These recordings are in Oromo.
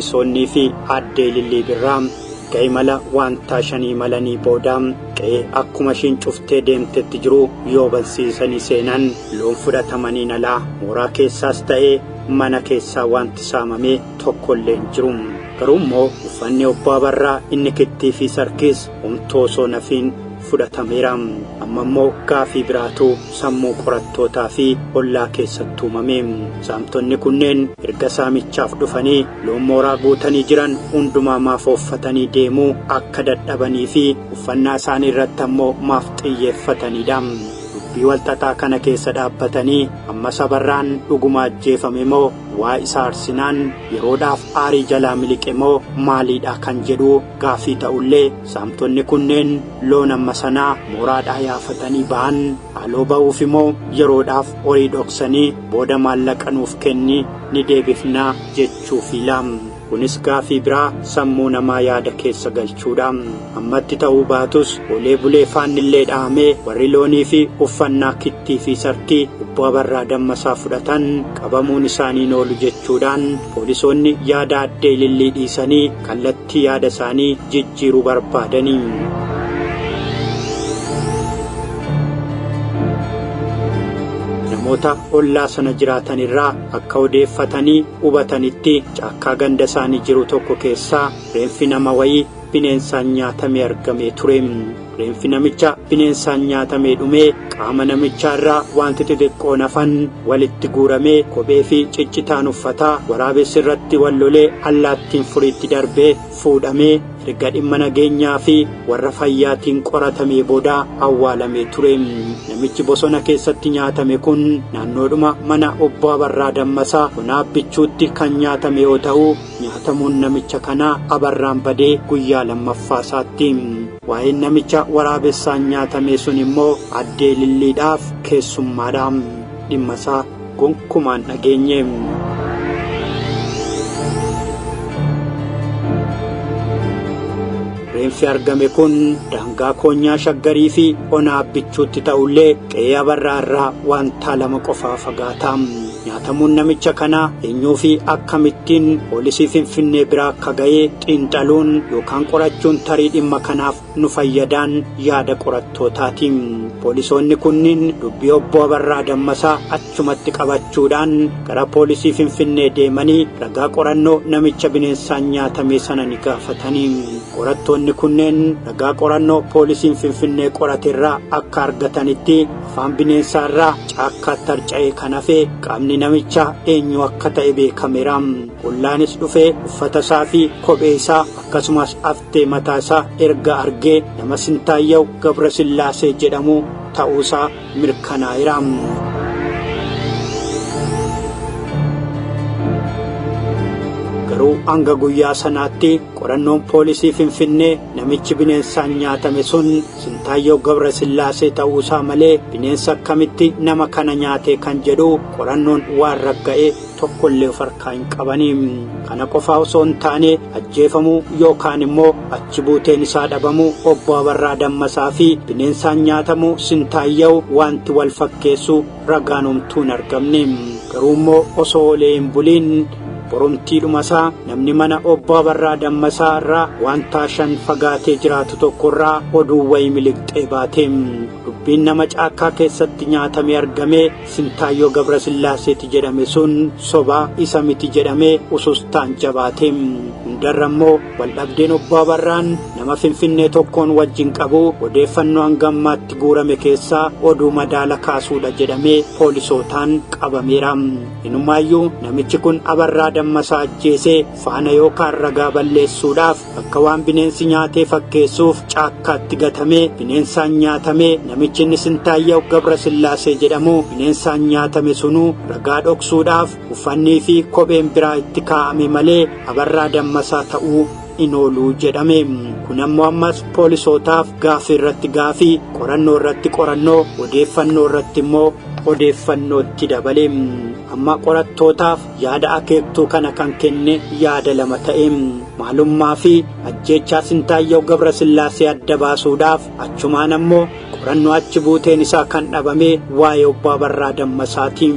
Poolisoonnii fi Aaddee Ilillii Birraa erga imala waantaa shanii imalanii booda qe'ee akkuma ishiin cuftee deemtetti jiru yoo bansiisanii seenan loon fudhatamaniin alaa mooraa keessaas ta'ee mana keessaa wanti saamame tokkollee hin jiru. Garuu immoo uffanni Obbo Abarraa inni kittii fi sarkiis homtuu osoo nafiin fudhatameera. Amma immoo gaafii biraatu sammuu qorattootaa fi ollaa keessatti uumame. Saamtonni kunneen erga saamichaaf dhufanii loon mooraa guutanii jiran hundumaa maaf ooffatanii deemuu akka dadhabanii fi uffannaa isaanii irratti ammoo maaf xiyyeeffatanidha. Dubbii walxaxaa kana keessa dhaabbatanii ammas Abarraan dhuguma ajjeefame moo waa isa aarsinaan yeroodhaaf aarii jalaa miliqe moo maaliidha kan jedhu gaafii ta'ullee saamtonni kunneen loon amma sanaa mooraadhaa yaafatanii ba'an haaloo ba'uuf immoo yeroodhaaf horii dhoksanii booda maallaqa nuuf kenni ni deebifnaa jechuufiila. Kunis gaafii biraa sammuu namaa yaada keessa galchuudha. Ammatti ta'uu baatus olee bulee faannillee dhahamee warri loonii fi uffannaa kittii fi sarkii Obbo Abarraa Dammasaa fudhatan qabamuun isaanii oolu jechuudhaan poolisoonni yaada Aaddee Ilillii dhiisanii kallattii yaada isaanii jijjiiruu barbaadanii. Namoota ollaa sana jiraatan irraa akka odeeffatanii hubatanitti caakkaa ganda isaanii jiru tokko keessaa reenfi nama wayii bineensaan nyaatamee argamee ture. Reenfi namicha bineensaan nyaatamee dhumee qaama namichaa irraa wanti xixiqqoon hafan walitti guuramee kophee fi ciccitaan uffataa waraabessi irratti wal lolee allaattiin furiitti darbee fuudhamee erga dhimma nageenyaa fi warra fayyaatiin qoratamee booda awwaalamee ture. Namichi bosona keessatti nyaatame kun naannoodhuma mana Obbo Abarraa Dammasaa Onaa Abbichuutti kan nyaatame yoo ta'u, nyaatamuun namicha kanaa Abarraan badee guyyaa lammaffaa isaatti. Waa'een namicha waraabessaan nyaatamee sun immoo Aaddee Ililliidhaaf keessummaadha. Dhimma isaa gonkumaan dhageenye. Reenfi argame kun daangaa koonyaa Shaggarii fi Onaa Abbichuutti ta'ullee qe'ee Abarraa irraa wantaa lama qofaa fagaata. Nyaatamuun namicha kanaa eenyuu fi akkamittiin poolisii Finfinnee biraa akka ga'e xiinxaluun yookaan qorachuun tarii dhimma kanaaf nu fayyadaan yaada qorattootaati. Poolisoonni kunniin dubbii Obbo Abarraa Dammasaa achumatti qabachuudhaan gara poolisii Finfinnee deemanii ragaa qorannoo namicha bineensaan nyaatamee sana ni gaafatanii. Qorattoonni kunneen ragaa qorannoo poolisiin Finfinnee qoraterraa akka argatanitti afaan bineensaa irraa caakkaatti harca'ee kan hafe qaamni namichaa eenyu akka ta'e beekameera. Ollaanis dhufee uffata isaa fi kophee isaa akkasumas haftee mataa isaa erga argee nama Sintaayyaw Gabrasillaasee jedhamu ta'uusaa mirkanaa'eera. Garuu hanga guyyaa sanaatti qorannoon poolisii Finfinnee namichi bineensaan nyaatame sun Sintaayyoo Gabrasillaasee ta'uusaa malee bineensa akkamitti nama kana nyaate kan jedhu qorannoon waan ragga'e tokkollee of harkaa hin qabanii. Kana qofaa osoo hin taane ajjeefamuu yookaan immoo achi buuteen isaa dhabamuu Obbo Abarraa Dammasaa fi bineensaan nyaatamuu Sintaayyaw wanti wal fakkeessu ragaan homtuu hin argamne. Garuu immoo osoo olee hin buliin boromtiidhuma isaa namni mana Obbo Abarraa Dammasaa irraa wanta shan fagaatee jiraatu tokkorraa oduu wayii miliqxee baate. Dubbiin nama caakkaa keessatti nyaatamee argame Sintaayyoo Gabrasillaaseeti jedhame sun sobaa isa miti jedhamee usustaan jabaate. Hundarra immoo waldhabdeen Obbo Abarraan nama Finfinnee tokkoon wajjin qabu odeeffannoo hanga ammaatti guurame keessaa oduu madaala kaasuudha jedhamee poolisootaan qabameera. Inumaayyuu namichi kun Abarraa Dammasaa ajjeesee faana yookaan ragaa balleessuudhaaf akka waan bineensi nyaatee fakkeessuuf caakkaatti gatamee bineensaan nyaatamee namichi inni Sintaayyaw Gabrasillaasee jedhamu bineensaan nyaatame sunuu ragaa dhoksuudhaaf uffannii fi kopheen biraa itti kaa'ame malee Abarraa Dammasaa ta'uu hin oolu jedhame. Kun ammoo ammas poolisootaaf gaafii irratti gaafii, qorannoo irratti qorannoo, odeeffannoo irratti immoo odeeffannootti dabale. Amma qorattootaaf yaada akeektuu kana kan kenne yaada lama ta'e. Maalummaa fi ajjeechaa Sintaayyaw Gabrasillaasee adda baasuudhaaf achumaan ammoo Qorannoo achi buuteen isaa kan dhabame waa'ee obbo Abarraa Dammasaati.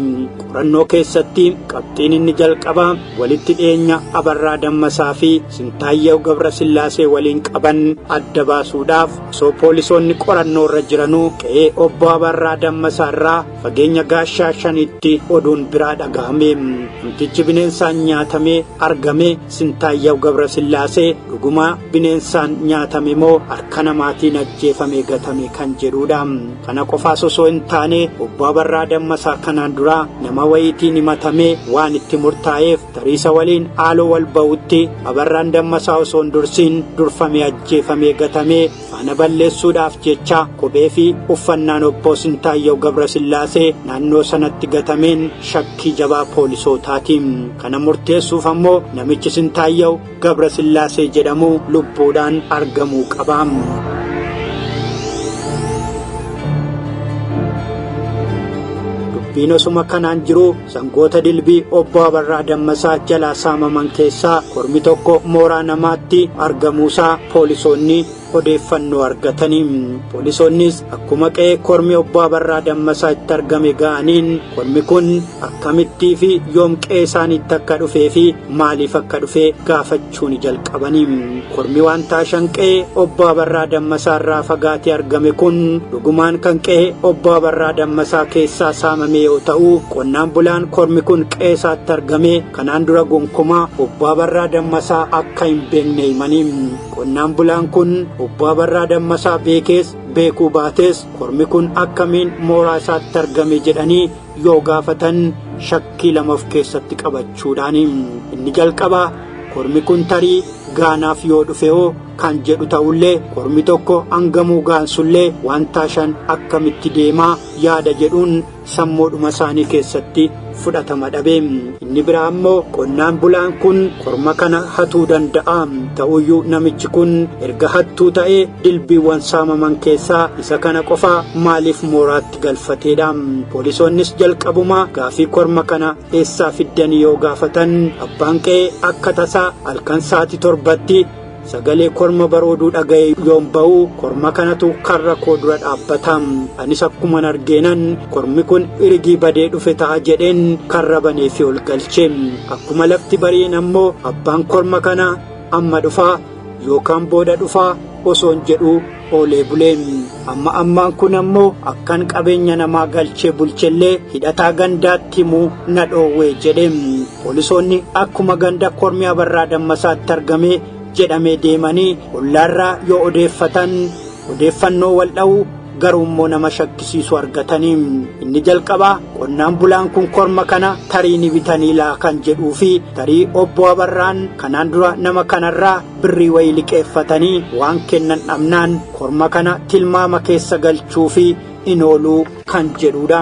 Qorannoo keessatti qabxiin inni jalqabaa walitti dhiyeenya Abarraa Dammasaa fi Sintaayyaw Gabrasillaasee waliin qaban adda baasuudhaaf osoo poolisoonni qorannoo irra jiranuu qe'ee obbo Abarraa Dammasaa irraa fageenya gaashaa shanitti oduun biraa dhagahame. Namtichi bineensaan nyaatamee argame Sintaayyaw Gabrasillaasee dhuguma bineensaan nyaatame moo harka namaatiin ajjeefamee gatame kan jedhudha. Kana qofaas osoo hin taane obbo Abarraa Dammasaa kanaan dura nama wayiitiin himatamee waan itti murtaa'eef tariisa waliin haaloo wal ba'utti Abarraan Dammasaa osoo hin dursiin durfamee ajjeefamee gatamee faana balleessuudhaaf jecha kophee fi uffannaan obbo Sintaayyaw Gabrasillaasee naannoo sanatti gatameen shakkii jabaa poolisootaati. Kana murteessuuf ammoo namichi Sintaayyaw Gabrasillaasee jedhamu lubbuudhaan argamuu qaba. Dubbiin osuma kanaan jiru sangoota dilbii obbo Abarraa Dammasaa jalaa saamaman keessaa kormi tokko mooraa namaatti argamuusaa poolisoonni odeeffannoo argatanii. Poolisoonnis akkuma qe'ee kormi obbo Abarraa Dammasaa itti argame ga'aniin kormi kun akkamittii fi yoom qe'ee isaaniitti akka dhufee fi maaliif akka dhufe gaafachuu ni jalqabanii. Kormi waan taashan qe'ee obbo Abarraa Dammasaa irraa fagaatee argame kun dhugumaan kan qe'ee obbo Abarraa Dammasaa keessaa saamame yoo ta'u, qonnaan bulaan kormi kun qe'ee isaatti argame kanaan dura gonkumaa obbo Abarraa Dammasaa akka hin beekne himanii. Qonnaan bulaan kun obbo Abarraa Dammasaa beekees beekuu baates kormi kun akkamiin mooraa isaatti argame jedhanii yoo gaafatan shakkii lama of keessatti qabachuudhaan. Inni jalqabaa kormi kun tarii gaanaaf yoo dhufe hoo kan jedhu ta'ullee kormi tokko hangamuu gaansullee waan taashan akkamitti deemaa yaada jedhuun sammuudhuma isaanii keessatti fudhatama dhabe. Inni biraa ammoo qonnaan bulaan kun korma kana hatuu danda'a. Ta'uyyuu namichi kun erga hattuu ta'ee dilbiiwwan saamaman keessaa isa kana qofa maaliif mooraatti galfateedha. Poolisoonnis jalqabumaa gaafii korma kana eessaa fiddanii yoo gaafatan abbaan qe'ee akka tasaa halkan sa'aatii 7tti sagalee korma barooduu dhaga'e yoon ba'u korma kanatu karra koo dura dhaabbata. Anis akkuman argeenan kormi kun irigii badee dhufe ta'a jedheen karra banee fi ol galche. Akkuma lafti bari'een ammoo abbaan korma kana amma dhufaa yookaan booda dhufaa osoon jedhu oolee bulee. Amma ammaan kun ammoo akkan qabeenya namaa galchee bulchellee hidhataa gandaatti himuu na dhoowwee jedhe. Poolisoonni akkuma ganda kormi Abarraa Dammasaatti argame jedhamee deemanii ollaarraa yoo odeeffatan odeeffannoo wal dha'u garuu immoo nama shakkisiisu argatanii. Inni jalqabaa qonnaan bulaan kun korma kana tarii ni bitanii laa kan jedhuu fi tarii obbo Abarraan kanaan dura nama kanarraa birrii wayii liqeeffatanii waan kennan dhabnaan korma kana tilmaama keessa galchuu fi in ooluu kan jedhudha.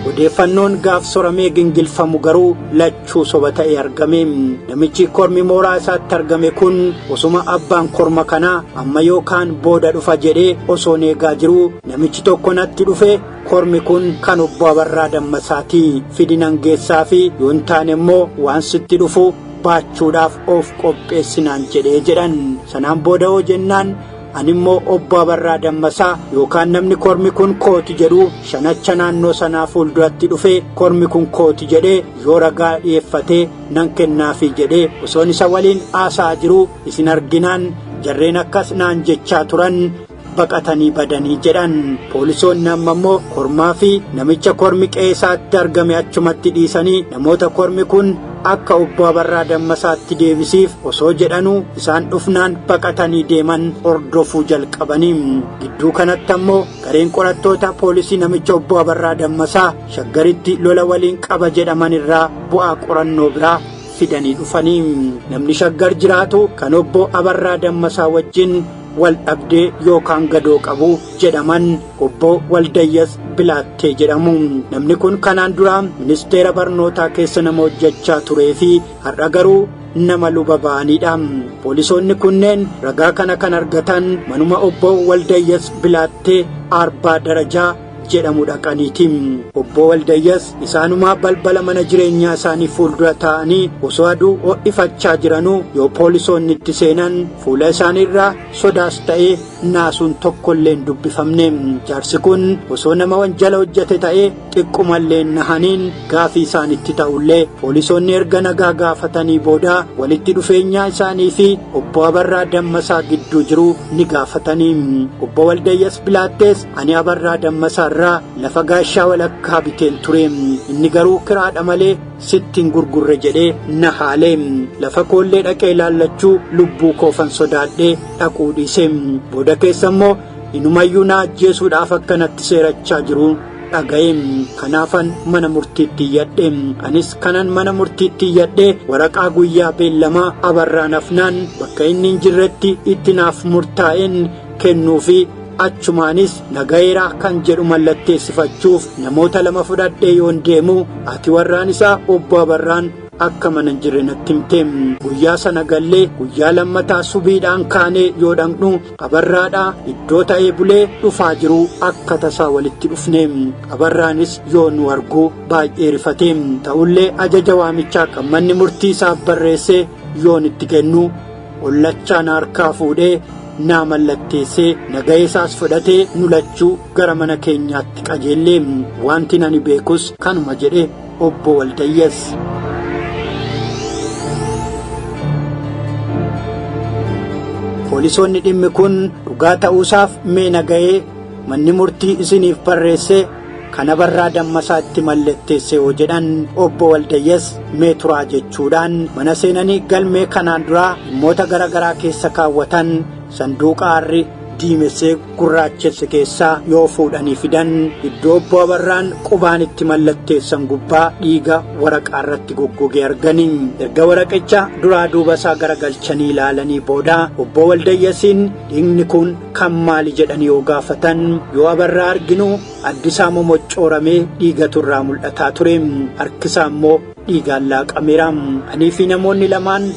Odeeffannoon gaaf soramee gingilfamu garuu lachuu soba ta'e argame. Namichi kormi mooraa isaatti argame kun osuma abbaan korma kanaa amma yookaan booda dhufa jedhee osoon eegaa jiruu namichi tokko natti dhufe kormi kun kan obbo Abarraa Dammasaati. Fidinan geessaa fi yoo hin taane immoo waan sitti dhufu baachuudhaaf of qopheessinaan jedhee jedhan. Sanaan booda hoo jennaan ani immoo obbo Abarraa Dammasaa yookaan namni kormi kun kooti jedhu shanacha naannoo sanaa fuulduratti dhufe kormi kun kooti jedhee yoo ragaa dhiyeeffatee nan kennaafi jedhee osoon isa waliin haasa'aa jiru isin arginaan jarreen akkas naan jechaa turan baqatanii badanii jedhan. Poolisoonni amma immoo kormaa fi namicha kormi qe'ee isaatti argame achumatti dhiisanii namoota kormi kun akka obbo Abarraa Dammasaatti deebisiif osoo jedhanuu isaan dhufnaan baqatanii deeman hordofuu jalqabanii. Gidduu kanatti ammoo gareen qorattoota poolisii namicha obbo Abarraa Dammasaa Shaggaritti lola waliin qaba jedhaman irraa bu'aa qorannoo biraa fidanii dhufanii. Namni Shaggar jiraatu kan obbo Abarraa Dammasaa wajjin wal dhabdee yookaan gadoo qabu jedhaman obbo Waldayyas Bilaattee jedhamu. Namni kun kanaan dura ministeera barnootaa keessa nama hojjechaa turee fi har'a garuu nama luba ba'anidha. Poolisoonni kunneen ragaa kana kan argatan manuma obbo Waldayyas Bilaattee Arbaa Darajaa jedhamu dhaqaniiti. Obbo Waldayyas isaanumaa balbala mana jireenyaa isaanii fuuldura taa'anii osoo aduu ho'ifachaa jiranuu yoo poolisoonni itti seenan fuula isaaniirraa sodaas ta'ee naasuun tokkollee hin dubbifamne. Jaarsi kun osoo nama wanjala hojjete ta'ee xiqqumallee nahaniin gaafii isaanitti ta'ullee poolisoonni erga nagaa gaafatanii booda walitti dhufeenyaa isaanii fi obbo Abarraa Dammasaa gidduu jiru ni gaafatanii. Obbo Waldayyas Bilaattees ani Abarraa Dammasaa irraa lafa gaashaa walakkaa biteen ture. Inni garuu kiraadha malee sitti hin gurgurre jedhee na haale. Lafa koollee dhaqee ilaallachuu lubbuu koofan sodaadhee dhaquu dhiise. Booda keessa immoo inumayyuu na ajjeesuudhaaf akkanatti seerachaa jiru dhaga'e. Kanaafan mana murtiitti iyyadhe. Anis kanan mana murtiitti iyyadhe waraqaa guyyaa beellamaa Abarraan hafnaan bakka inni hin jirretti itti naaf murtaa'een kennuufi achumaanis nagayeeraa kan jedhu mallatteessifachuuf namoota lama fudhadhee yoon deemu ati warraan isaa obbo Abarraan akka mana hin jirre natti himte. Guyyaa sana gallee guyyaa lammataa subiidhaan kaanee yoo dhaqnu Abarraadhaa iddoo ta'ee bulee dhufaa jiru akka tasaa walitti dhufne. Abarraanis yoo nu argu baay'ee rifate. Ta'ullee ajaja waamichaa kan manni murtii isaaf barreesse yoon itti kennu ollachaan harkaa fuudhee naa mallatteessee nagahee isaas fudhatee nu lachuu gara mana keenyaatti qajeelle. Wanti ani beekus kanuma jedhe obbo Waldayyas. Poolisoonni dhimmi kun dhugaa ta'uusaaf mee nagahee manni murtii isiniif barreesse kan Abarraa Dammasaatti mallatteesse yoo jedhan obbo Waldayyas mee turaa jechuudhaan mana seenanii galmee kanaan duraa dhimmoota garaa garaa keessa kaawwatan sanduuqa harri diimessee gurraachesse keessaa yoo fuudhanii fidan iddoo obbo Abarraan qubaan itti mallatteessan gubbaa dhiiga waraqaa irratti goggogee arganii. Erga waraqicha duraa duuba isaa garagalchanii ilaalanii booda obbo Waldayyasiin dhiigni kun kan maali jedhanii yoo gaafatan yoo Abarraa arginu addisaa momoccooramee dhiigatu irraa mul'ataa ture. Harkisaa immoo dhiigaan laaqameera. Anii fi namoonni lamaan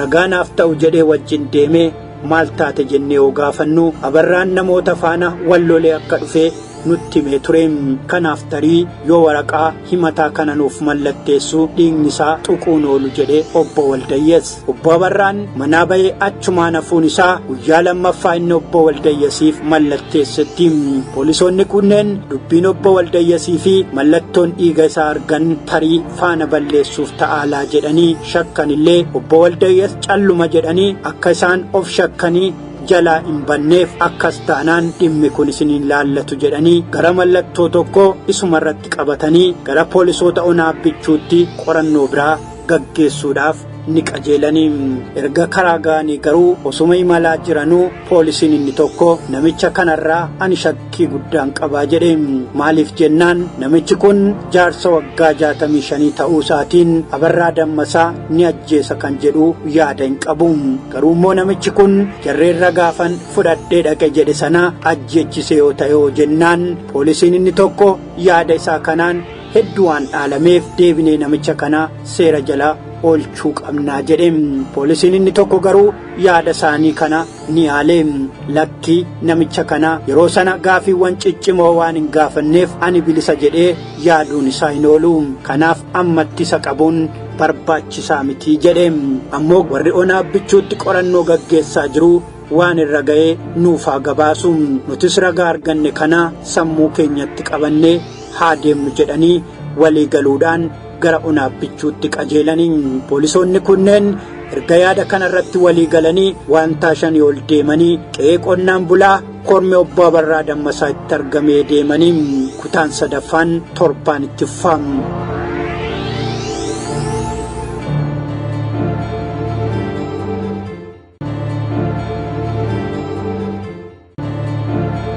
ragaa naaf ta'u jedhee wajjin deemee maal taate jennee yoo gaafannu Abarraan namoota faana wal lolee akka dhufe nutti himee ture. Kanaaf tarii yoo waraqaa himataa kana nuuf mallatteessu dhiigni isaa tuquun oolu jedhe obbo Waldayyas. Obbo Abarraan manaa bahee achumaan hafuun isaa guyyaa lammaffaa inni obbo Waldayyasiif mallatteessetti. Poolisoonni kunneen dubbiin obbo Waldayyasii fi mallattoon dhiiga isaa argan tarii faana balleessuuf ta'aalaa jedhanii shakkan illee obbo Waldayyas calluma jedhanii akka isaan of shakkanii jalaa hin banneef akkas taanaan dhimmi kun isiniin laallatu jedhanii gara mallattoo tokko isuma irratti qabatanii gara poolisoota onaa bichuutti qorannoo biraa gaggeessuudhaaf ni qajeelanii. Erga karaa ga'anii garuu osuma imalaa jiranuu poolisiin inni tokko namicha kanarraa ani shakkii guddaan qabaa jedhe. Maaliif jennaan namichi kun jaarsa waggaa 65 ta'uu isaatiin Abarraa Dammasaa ni ajjeesa kan jedhu yaada hin qabu. Garuu immoo namichi kun jarreen ragaafan fudhadhee dhaqe jedhe sana ajjeechise yoo ta'e yoo jennaan poolisiin inni tokko yaada isaa kanaan hedduu waan dhaalameef deebinee namicha kana seera jala oolchuu qabnaa jedhe. Poolisiin inni tokko garuu yaada isaanii kana ni haale. Lakkii namicha kana yeroo sana gaafiiwwan ciccimoo waan hin gaafanneef ani bilisa jedhee yaaduun isaa hin oolu. Kanaaf ammatti isa qabuun barbaachisaa miti jedhe. Ammoo warri onaa bichuutti qorannoo gaggeessaa jiru waan irra ga'ee nuufaa gabaasu. Nutis ragaa arganne kana sammuu keenyatti qabannee haa deemnu jedhanii walii galuudhaan gara onaa bichuutti qajeelanii. Poolisoonni kunneen erga yaada kanarratti walii galanii waantaa shanii ol deemanii qe'ee qonnaan bulaa kormi obbo Abarraa Dammasaa itti argamee deemanii kutaan sadaffaan torbaan itti fufam.